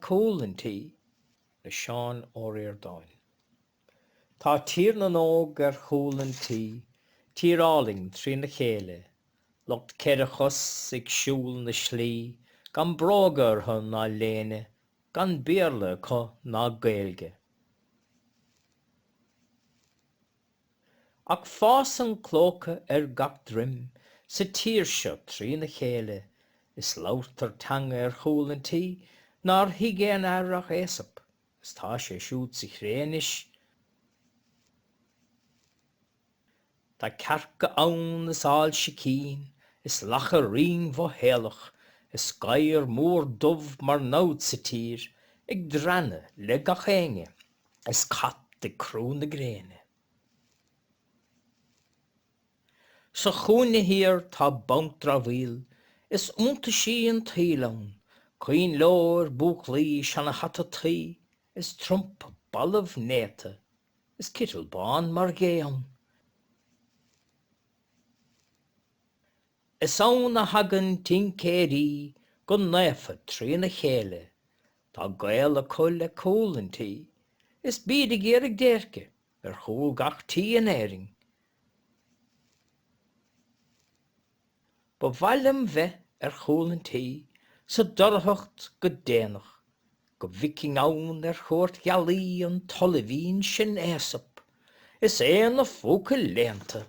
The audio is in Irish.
Cúl an Tí le Seán Ó Ríordáin. Tá Tír na nÓg ar chúl an tí, tír álainn trína chéile, lucht 4 chos ag siúl na slí gan bróga orthu ná léine, gan Béarla acu ná Gaeilge. Ach fásann clóca ar gach droim sa tír seo trína chéile is labhartar teanga ar chúl an tí nár thuig aon fhear ach Aesop, is tá sé siúd sa chré anois. Tá cearca ann is ailse cinn is lacha righin-mhothaolach is gadhar mór dubh mar namhaid sa tír ag drannadh le gach éinne is cat ag crú na gréine. Sa chúinne thiar tá banc dramhaíl, is iontaisí an tsaoil ann, coinnleoir, búclaí, seana-hata tuí, is trumpa balbh néata, is citeal bán mar ghé ann. Is ann a thagann tincéirí go naofa trína chéile, tá gaol acu le cúl an tí, is bíd ag iarraidh déirce ar chúl gach tí in Éirinn. Ba mhaith liom bheith ar chúl an tí sa dorchacht go déanach, go bhfeicfinn ann ar chuairt ghealaí an t-olibhín sin Aesop, is é ina phúca léannta.